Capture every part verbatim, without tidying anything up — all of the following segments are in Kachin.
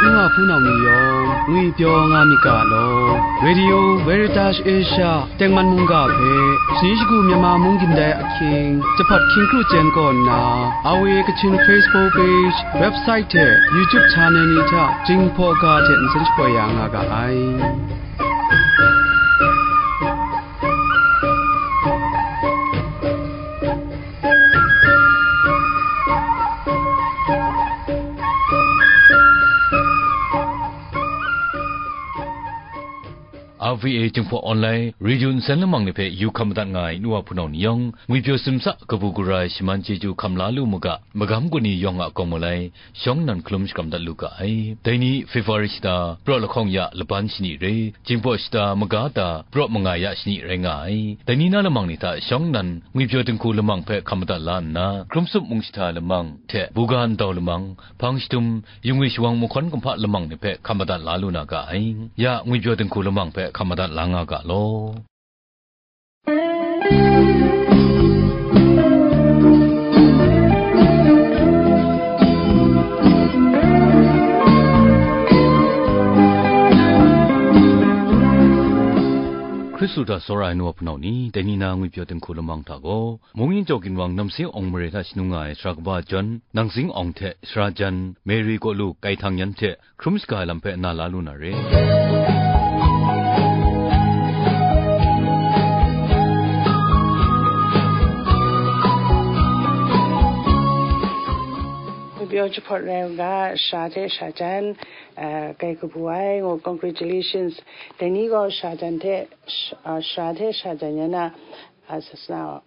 N wa hpunau ni yawng ngwipyaw nga myit ga law. Radio Veritas Asia tengman mungga hpe, shani shagu Myanmar mung gindai ahkying, jahpat hkying kru chyen kaw nna, R V A Kachin Facebook page, website hte YouTube channel ni hta Jinghpaw ga hte nsen shapoi ya nga ga ai. R V A Jinghpaw Online Radio nsen lamang ni hpe yu hkam madat nga ai nu wa hpunau ni yawng, ngwipyaw simsa kabu gara ai shaman chyeju hkam la lu mu ga, magam kaw ni yawng a kawng malai, shawng nnan hkalum shakram dat lu ga ai. Dai ni February shata, praw lahkawng ya laban shani re, Jinghpaw shata maga ta, praw manga ya shani rai nga ai. Dai ni na lamang ni hta shawng nnan ngwipyaw dinghku lamang hpe hkam madat la nna, Hkrum Sup mung shata lamang hte buga ndau lamang, hpang shadum, yungwi shawang mahkawn kumhpa lamang ni hpe hkam madat la lu na ga ai. Ya ngwipyaw dinghku lamang hpe hkam madat la nga ga law. Hkristu hta tsawra ai nu wa hpunau ni, dai ni na ngwipyaw dinghku lamang hta gaw, Mung Yin Jaw Ginwang Namse Awng mare hta shanung nga ai sara kaba John Nang Sing Awng hte sara jan Mary Kaw Lu Kai Htang yan hte hkrum shaga ai lam hpe na la lu na re. Ngwipyaw jahpawt rai u ga, sara hte sara jan, eh, kai kabu ai, ngu, congratulations. Dai ni gaw sara jan hte, sh-, ah, sara hte sara jan yan na, ah, sasana,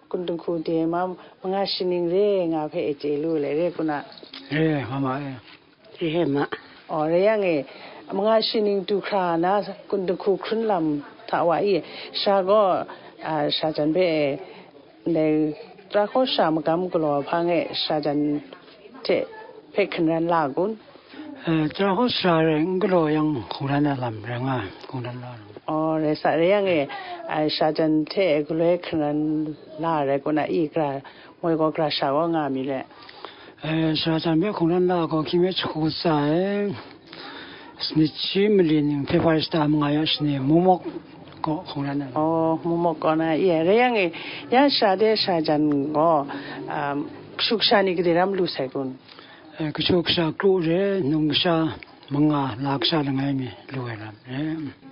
kun dinghku de ma, manga shaning re nga hpe e chye lu le, re kuna? Re, mama e. Re ma. Oh, re yang e, manga shaning du hkra na, kun dinghku hkrun lam hta wa i, sara gaw, ah, sara jan hpe e, ndai, tara hkaw sara magam galaw hpang e, sara jan hte hpe hkungran la kun? Eh, tara hkaw sara rai n galaw yang hkungran ai lam rai nga ai, hkungran la ai lam. Oh, rai sa, rai yang e, ai, sara jan hte galoi hkungran la ai rai kuna i, gara, moi gaw gara sha gaw nga mi le? Eh, sara jan hpe hkungran la ai gaw, hkying mi jahku tsa ai, sanit shi mali ning, February shata manga ya shani, Mumok gaw hkungran ai lam. Oh, Mumok gaw na i ai. Rai yang e, ya sara de sara jan gaw, um, kashu kasha ni gade ram lu sai kun? Eh, kashu kasha kru re, num kasha manga, la kasha langai mi lu ai lam re.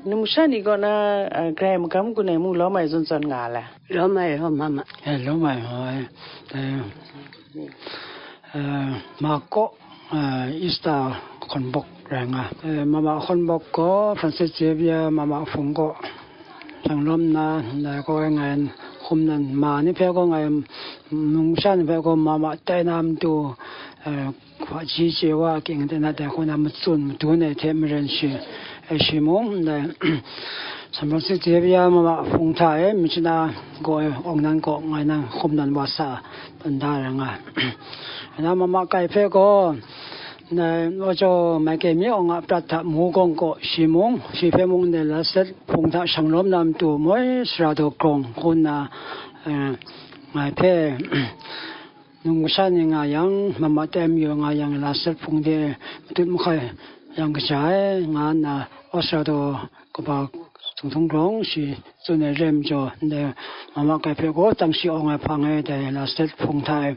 Num kasha ni kaw na, eh, grai magam gun ai mung lawm ai zawn zawn nga le? Lawm ai, lawm ma ma. Eh, lawm ai, hoi. Eh, eh, ma kaw, eh, Easter hkawn bawk rai nga. Eh, mama hkawn bawk gaw Francis Xavier, mama Hpung kaw. Shanglawm na, ndai kaw e ngai hkum nan ma ni hpe gaw ngai, num kasha ni hpe gaw mama tai na matu, eh, hpaji chye wa, king de na dai hku na matsun madun ai hte maren shi, eh, shi mung, ndai, San Francis Xavier mama Hpung hta e, Myitkyina gaw e, awng nan gaw ngai nan hkum nan wa sa, tawn da ai rai nga. Na mama kai hpe gaw, ndai, Wachau Maike mi awng a prat hta Mugawng kaw shi mung, shi hpe mung ndai Lasat Hpung hta Shanglawm na matu moi sara daw grawng hku nna, eh, ngai hpe, num kasha ni nga yang, mama tai mayu nga yang, Lasat Hpung de matut mahkai yang kaja ai, nga nna, Australia daw kaba Sung Htung Grawng shi tsun ai re majaw, ndai mama kai hpe gaw tang shi awng ai hpang e, dai Lasat Hpung hta e,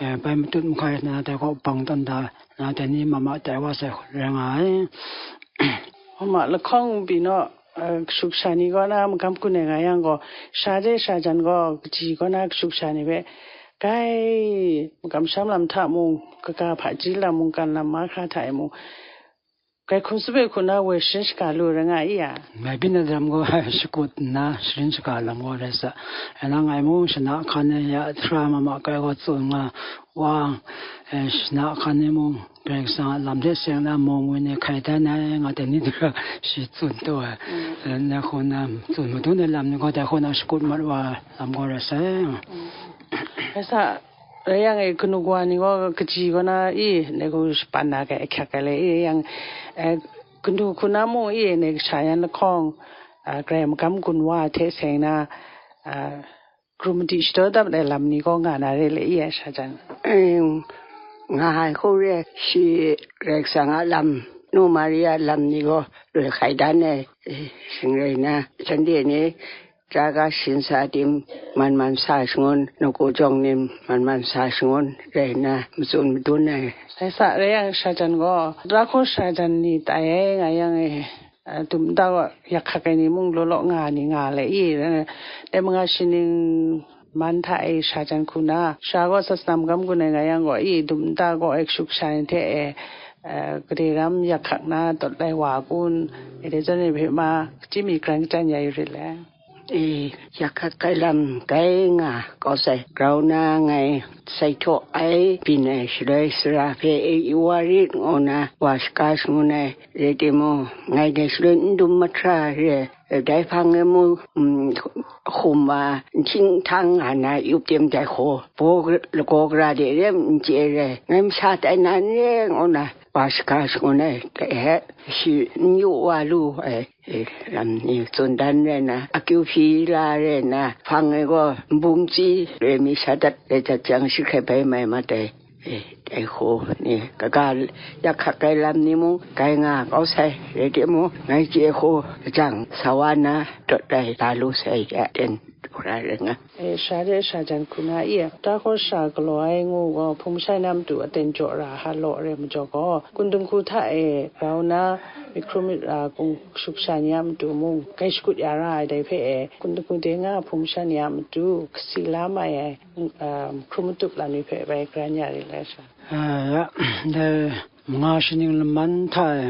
eh, bai matut mahkai na, dai gaw bang tawn da na, dai ni mama tai wa sai rai nga ai. Mama lahkawng pyi naw, eh, kashu kasha ni kaw na magam gun ai nga yang gaw, sara de sara jan gaw, kaji kaw na kashu kasha ni hpe, grai, magam sham lam hta mung, kaga hpaji lam, mungkan lam mahkra hta e mung, grai hkum sape hku na woi sharin shaga lu rai nga i ya? Ngai byin ai lam gaw, shakut nna sharin shaga lam gaw rai sa. Ngai mung shana hkan e ya, hkra mama kai gaw tsun nga wa, eh, shana hkan e mung, Karai Kasang a lam hte seng na mung woi ni hkai dan ai, nga dai ni hte shi tsun taw ai. Mm. Eh, dai hku na tsun madun ai lam ni gaw, dai hku na shakut mat wa lam gaw rai sai. Mm. Rai sa, rai yang e, kanu kawa ni gaw kaji kaw na i, dai hku shapan na hkrai ahkyak ai le i, yang, eh, kanu hku na mung i, dai kasha yan lahkawng, ah, grai magam gun wa hte seng na, ah, Krum madi shadaw dap ai lam ni gaw nga na re le i ai sha jan. Em, nga ai hku re, shi Karai Kasang a lam, nu Maria lam ni gaw loi hkai dan ai, eh, shing rai nna, shanhte ni, Tara ga shinsa tim man man sa shangun, nawku jawng ni man man sa shangun rai nna, matsun madun ai. Sai sa rai yang, shajan gaw, tara hku shajan ni tai ai nga yang e, eh, dum nta gaw yak hkak ai ni mung law law nga ni nga le i, eh, dai manga shining man hta e shajan hku na, sha gaw sasana magam gun ai nga yang gaw i, dum nta gaw e kashu kasha ni hte e, eh, gade ram yak hkak na tawt lai wa kun, e dai zawn e hpe ma, chyim mi kran kachyan ya yu rit le. E, yak hkak ai lam grai nga kau sai, grau na ngai sai htaw ai byin ai shaloi sara hpe e yu wa rit ngu na wa shaga shangun ai rai timung, ngai dai shaloi n dum mahkra re, dai hpang e mu, mm, hkum wa, nhting htang nga na yup tim dai hku, baw lagaw gara de re n chye re, ngai masha tai na n re ngu na wa shaga shangun ai, dai hpe shi n yu wa lu ai. E, lam ni tsun dan rai na, akyu hpyi la rai na, hpang e gaw nbung chyi rai mi sha dat rai dat jang, shi hkrai bai mai mat ai. E, dai hku ni, kaga yak hkak ai lam ni mung grai nga kau sai, rai timung, ngai chye hku lajang sa wa na dawt rai la lu sai, ya ten du hkra rai nga. E, sha de shajan hku na i, tara hku sha galaw ai ngu gaw, hpung masha ni a matu aten jaw ra halaw re majaw gaw, kun dinghku hta e grau na, myit hkrum myit ra, gung shup sha ni a matu mung, grai shakut ya ra ai, dai hpe e, kun dinghku de nga hpung masha ni a matu, kasi la mai ai, um, hkrum matup lam ni hpe bai karan ya rit lai sha. Ah, ya, dai manga shining laman hta e,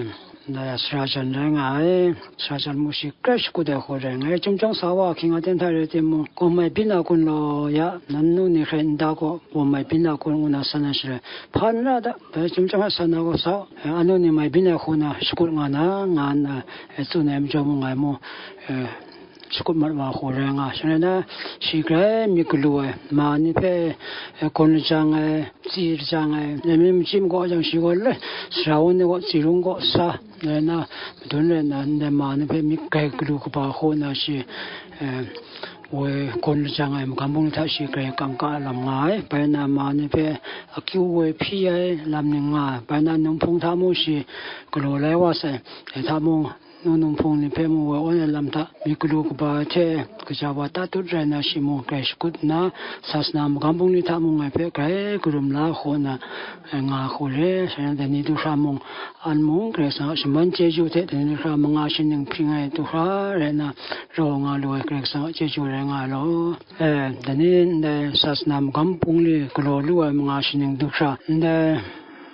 dai sara jan rai nga ai, sara jan mung shi grai shakut ai hku rai nga ai, chyum chyawm sa wa ahkying aten hta rai timung, gawm ai byin a kun law ya, nan nu ni hkrai nta gaw, gawm ai byin a kun ngu na san ai shaloi, hpa n ra da, dai chyum chyawm hta san na gaw sa, eh, anu ni mai byin ai hku na shakut nga na, nga nna, eh, tsun ai majaw mung ngai mu, eh, shakut mat wa hku rai nga, shaloi na, shi grai myit galu ai, ma ni hpe, eh, gawn lajang ai, tsi lajang ai, dai mi machyi magaw jang shi gaw le, sara wun ni gaw tsi rung gaw sa, rai na, madun rai na, ndai ma ni hpe myit grai galu kaba hku na shi, eh, woi gawn lajang ai magam bungli hta shi grai kangka lam nga ai, bai na ma ni hpe akyu woi hpyi ai lam ni nga ai, bai na nunghpung hta mung shi galaw lai wa sai, dai hta mung, nu nunghpung ni hpe mung woi awn ai lam hta myit galu kaba hte kaja wa tatut rai na shi mung grai shakut nna, sasana magam bungli hta mung ngai hpe grai karum la hku na, eh, nga hku re. Shaloi dai ni du hkra mung, an mung Karai Kasang a shaman chyeju hte dai ni du hkra manga shining hpring ai du hkra rai nna, rau nga lu ai Karai Kasang a chyeju rai nga ai law. Eh, dai ni ndai sasana magam bungli galaw lu ai manga shining du hkra, ndai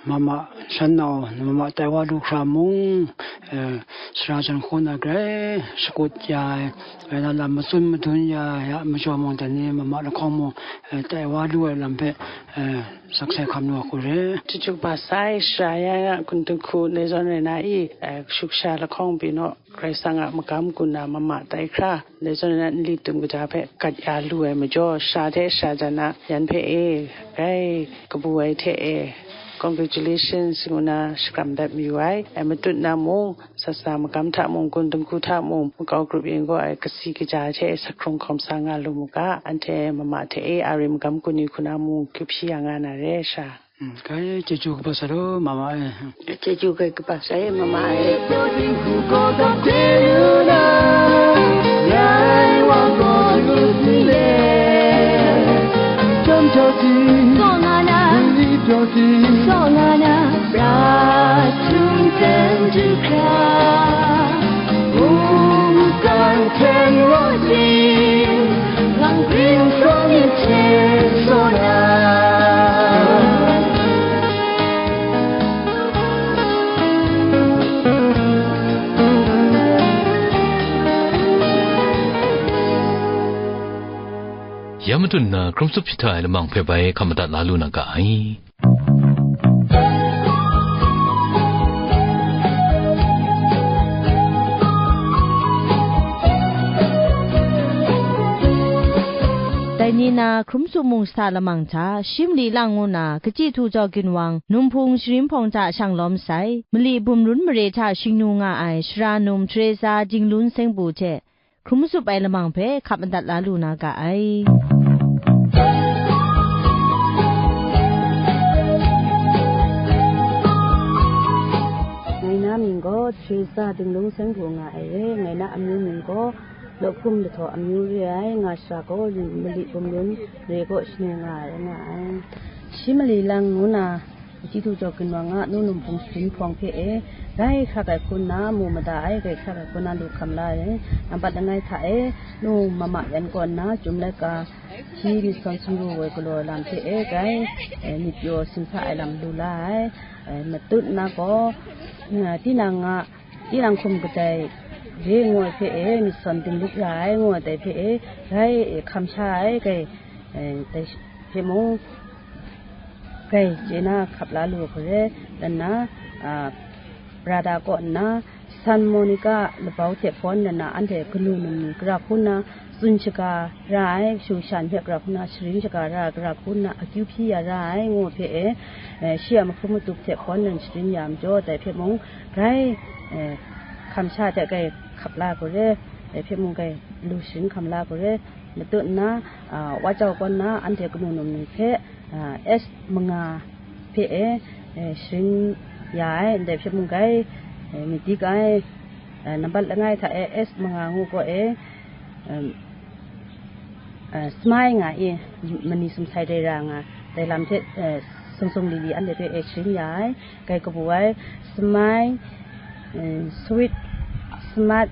mama shan nau, mama tai wa lu hkra mung, eh, sara jan hku na grai shakut ya ai, rai na lam matsun madun ya ai a majaw mung, dai ni mama lahkawng mung, eh, tai wa lu ai lam hpe, eh, sakse hkam lu ai hku re. Chyeju kaba sai, sara ya ya, kun dinghku ndai zawn rai na i, eh, shuksha lahkawng pyi naw, Karai Kasang a magam gun na mama tai hkra, dai zawn na nli tum kaja hpe gat ya lu ai majaw, sha hte sha jan a yan hpe e, grai kabu ai hte e, congratulations ngu na shakram dat mayu ai. Ai matut na mung, sasa magam hta mung, kun dinghku hta mung, makau grup yin gaw ai kasi kaja hte e, sakrung hkawm sa nga lu mu ga, anhte mama hte e, a ri magam kun ni hku na mung, kyu hpyi ya nga na re, sha. Mm, kai, chyeju kaba sai law, mama e. Chyeju kai kaba sai, mama e. Ya matut nna, hkrum tsup jahta ai lamang hpe bai hkap madat la lu na ga ai. Dai ni na hkrum tsup mung shata lamang hta, shi mali lang ngu na, kachyi htu jaw ginwang, num hpung sharin hpawng hta shang lawm sai, mali bum run mare hta shingnu nga ai sara num Teresa Jinglun Sengpu hte, hkrum tsup ai lamang hpe hkap madat la lu na ga ai. Theresa Dinglung Seng Hpu nga ai re, ngai na amyu mying gaw Lawhkum Lahtaw amyu re ai, nga shara gaw Mali Bumlun re kaw shanu nga ai, nga ai. Shi mali lang ngu na, Chyeju Jaw Ginwang a nu num hpung sharin hpawng hpe e, grai hkrak ai hku nna mu mada ai, grai hkrak ai hku nna lu hkam la ai. Nambat langai hta e, nu mama yan kaw nna, Chyum Laika, shi myit sawn sumru woi galaw ai lam hpe e, grai, eh, myit pyaw simsa ai lam lu la ai. Eh, matut nna gaw, eh, tinang a, tinang hkum kadai re ngu ai hpe e, myit sawn dinglik ya ai ngu ai dai hpe e, grai, eh, hkam sha ai, grai, eh, dai hpe mung, grai chye na hkap la lu ai hku re, dan na, ah, Brada kaw nna, San Monica labau hte hpawn nna, anhte kanu num ni gara hku nna, tsun shaga ra ai, shu shan hpe gara hku nna, sharin shaga ra ai, gara hku nna, akyu hpyi ya ra ai, ngu hpe e, eh, shi a mahkrum matup hte hpawn nna sharin ya majaw, dai hpe mung, grai, eh, hkam sha hte grai hkap la ai hku re, dai hpe mung, grai lu sharin hkam la ai hku re, matut nna, ah, Wajau kaw nna, anhte kanu num ni hpe, ah, S manga hpe e, eh, sharin ya ai, ndai hpe mung grai, eh, myit dik ai, eh, nambat langai hta e S manga ngu gaw e, em, eh, Smai nga i, mani sumsai dai ra nga, dai lam hte, eh, sung sung li li anhte hpe e sharin ya ai, grai kabu ai, Smai, eh, Sweet, Smart,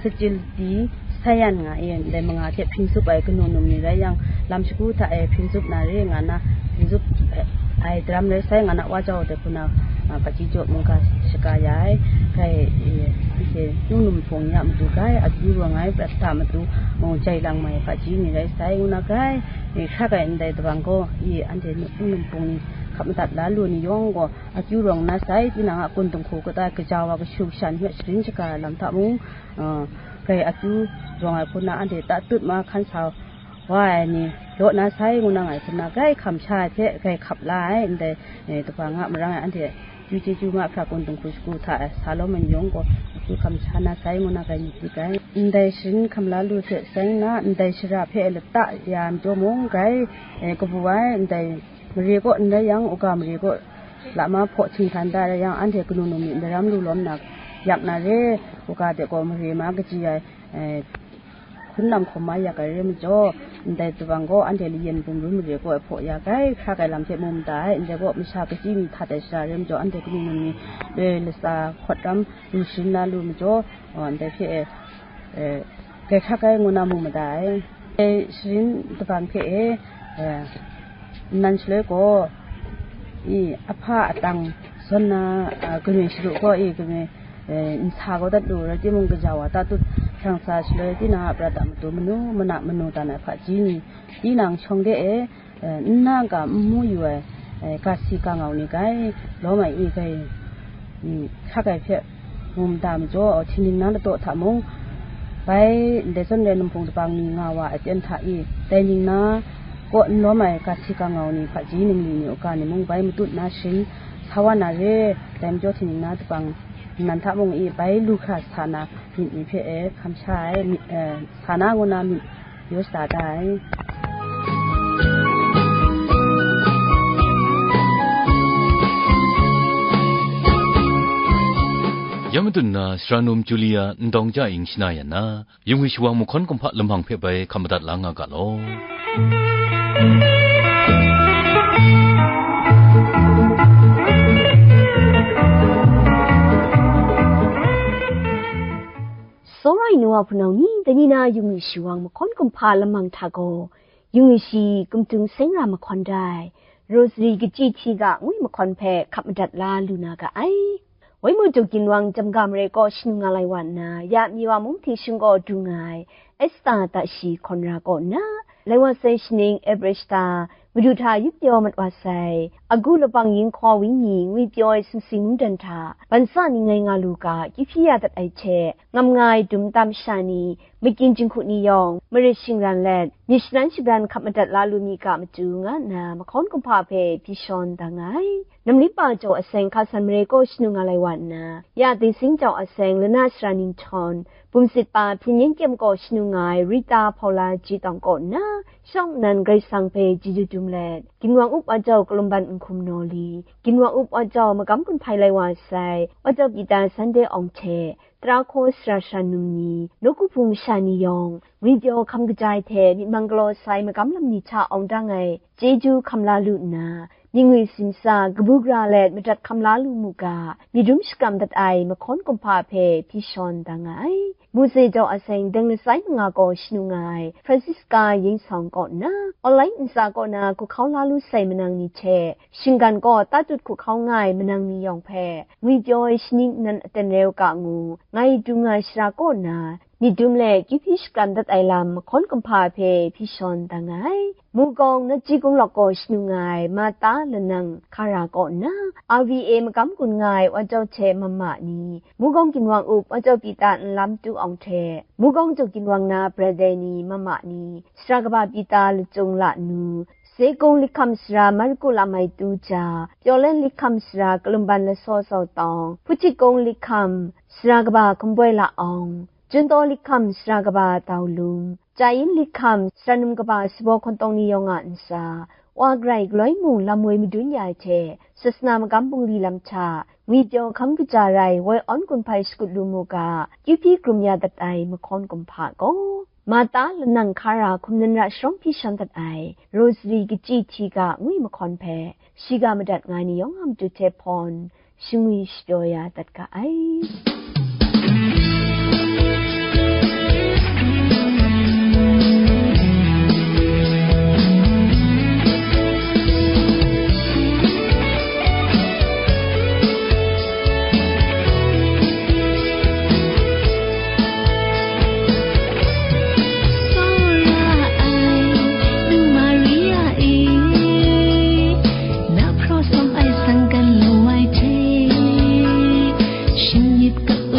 Sachildi, Sayan nga e, ndai manga hte hpring tsup ai kanu num ni rai yang, lam shagu hta e hpring tsup na re nga na, hpring tsup, eh, ai daram rai sai nga na, Wajau de hku na, ah, hpaji jaw mungga shaga ya ai, grai, eh, anhte nu num hpung ya matu grai, akyu rawng ai prat hta matu, mung jai lang mai hpaji ni rai sai, ngu na grai, eh, hkrak ai ndai dabang gaw, i anhte nu num hpung ni hkap madat la lu ni yawng gaw, akyu rawng na sai, tinang a kun dinghku kata gaja wa kashu shan hpe sharin shaga ai lam hta mung, ah, grai akyu rawng ai hku na anhte tatut ma hkan sa wa ai ni law na sai, ngu na ngai hku na grai hkam sha ai hte grai hkap la ai, ndai, eh, dabang a marang e anhte chyu chyeju ma hpra kun dinghku shagu hta e sa lawm ai ni yawng gaw akyu hkam sha na sai, ngu na grai myit dik ai. Ndai sharin hkam la lu hte seng na, ndai shara hpe lata ya ai majaw mung grai, eh, kabu ai, ndai mare kaw n rai yang, uga mare kaw lama hpaw htinghkan da rai yang, anhte kanu num myit ndaram lu lawm na, yak na re, uga de gaw mare ma kaji ai, eh, hkun lam hkawm ma yak ai re majaw, ndai dabang gaw anhte layen bumrun mare kaw e hpaw ya grai hkrak ai lam hte mu mada ai, ndai gaw masha kachyi mi htat ai shara re majaw, anhte kanu num ni loi latsa hkawt ram lu sharin na lu majaw, oh, ndai hpe e, eh, grai hkrak ai ngu na mu mada ai. Dai sharin dabang hpe e, eh, nnan shaloi gaw, i, ahpa atang zawn na, ah, kanu sharu gaw, i, kanu, eh, nsa kau dat lu, rai timung, gaja wa tatut hkrang sa shaloi, tinang a prat a matu manu, mana manu dan ai hpaji ni, tinang shawng de e, eh, nna ga n mu yu ai, eh, ga si ga ngau ni grai, lawm ai i grai, mm, hkrak ai hpe mu mada majaw, htingning na ladaw hta mung, bai ndai zawn rai num hpung dabang ni nga wa ai aten hta i, dai ning na kaw n lawm ai ga si ga ngau ni, hpaji ningli ni, uga ni mung bai matut na sharin sa wa na re, dai majaw htingning na dabang nnan hta mung i, bai lu hkra sa na myit ni hpe e hkam sha ai, myit, eh, sa na ngu na myit yaw shada da ai. Ya madun na, Sara Num Julia Ndawng Ja Ing shana yan na, yung ai shawang mahkawn kumhpa lamang hpe bai hkam madat la nga ga law. Tsawra ai nu wa hpunau ni, dai ni na yung ai shawang mahkawn kumhpa lamang hta gaw, yung ai shi kumtung seng ra mahkawn da ai, Rosary kachyi hti ga ngwi mahkawn hpe hkap madat la lu na ga ai. Waimu Jaw Ginwang Jamga Mare kaw shanu nga lai wa nna, ya mi wa mung htingshung gaw du nga ai, Esta Tashi Hkawn Ra kaw nna, lai wa sai shaning April shata, Madu hta yup pyaw mat wa sai, agu labang yin hkaw wenyi ngwi pyaw ai sumsing mungdan hta, ban sa ni ngai nga lu ga, kyu hpyi ya dat ai hte, ngam nga ai dum tam sha ni, makyin jinghku ni yawng, marit shingran let, myit shalan shabran hkap madat la lu mi ga matu, nga nna, mahkawn kumhpa hpe pyi shawn da nga ai. Namlip pa jau aseng Hkasan Mare kaw shanu nga lai wa nna, ya Ding Sing jau aseng Lana Sara Ninghtawng, bumsit pa Hpyen Yen Kyem kaw shanu nga ai Rita Paula Jitawng kaw nna, Shawng nnan Karai Kasang hpe chyeju dum let, ginwang up wa jau kalum ban n hkum naw li, ginwang up wa jau magam gun hpai lai wa sai, wa jau Pita Sunday awng hte, tara hkaw sara sara num ni, nawku hpung masha ni yawng, ngwipyaw hkam kaja ai hte myit mang galaw sai magam lam ni hta awng dang ai chyeju hkam la lu nna, myit ngwi simsa, kabu gara let madat hkam la lu mu ga, myit dum shakram dat ai mahkawn kumhpa hpe hpyi shawn da nga ai. Mose jau a seng deng lasai manga gaw shanu nga ai Francisca Yeng Sawng kaw nna, online ntsa kaw na hku hkau la lu sai manang ni hte, shinggan kaw tatut hku hkau nga ai manang ni yawng hpe, ngwipyaw ai shaning nnan aten rau ga ngu, ngai dung nga shara kaw nna, myit dum let kyu hpyi shakram dat ai lam mahkawn kumhpa hpe hpyi shawn da nga ai. Mugawng Naji Gunglawk gaw shanu nga ai Mata Lanang Hkara kaw nna, R V A magam gun nga ai wa jau hte mama ni, Mugawng ginwang up wa jau Pita Nlam Tu Awng hte, Mugawng jau ginwang na brother ni mama ni, sara kaba Pita Lacung La Nu, Sekung Likham sara Mariku Lamai Tu Ja, Pyaw Len Likham sara Kalumban Lasaw Sau Tawng, Hpuchikung Likham sara kaba Hkumboi La Awng, Juntaw Likham sara kaba Dau Lum, Chyayin Likham sara num kaba Sabaw Hkawntawng ni yawng a ntsa, Wa Karai galoi mung lam woi madun ya ai hte, sasana magam bungli lam hta, ngwipyaw hkam kaja rai woi awn gun hpai shakut lu mu ga, kyu hpyi krum ya dat ai mahkawn kumhpa gaw, Mata Lanang Hkara hkum nanra sharawng hpyi shawn dat ai, Rosary kachyi hti ga ngwi mahkawn hpe, shiga madat nga ai ni yawng a matu hte hpawn, shangwi shapyaw ya dat ga ai. Tsawra ai, nang Maria e, na hpraw sawm ai sangkan lawai hte, shingnyit kap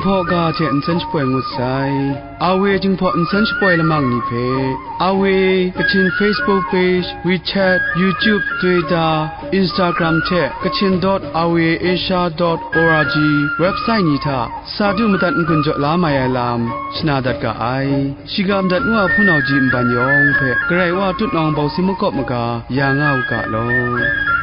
Hkaw ga hte nsen shapoi ngut sai. Awe Jinghpaw nsen shapoi lamang ni hpe, Awe Kachin Facebook page, WeChat, YouTube, Twitter, Instagram hte Kachin dot awe asia dot org website ni hta sa du madat n-gun jaw la mai ai lam shana dat ga ai. Shiga madat ngu a hpunau ji nban yawng hpe Karai Wa tutnawng bawsi makawp maga ya nga u ga law.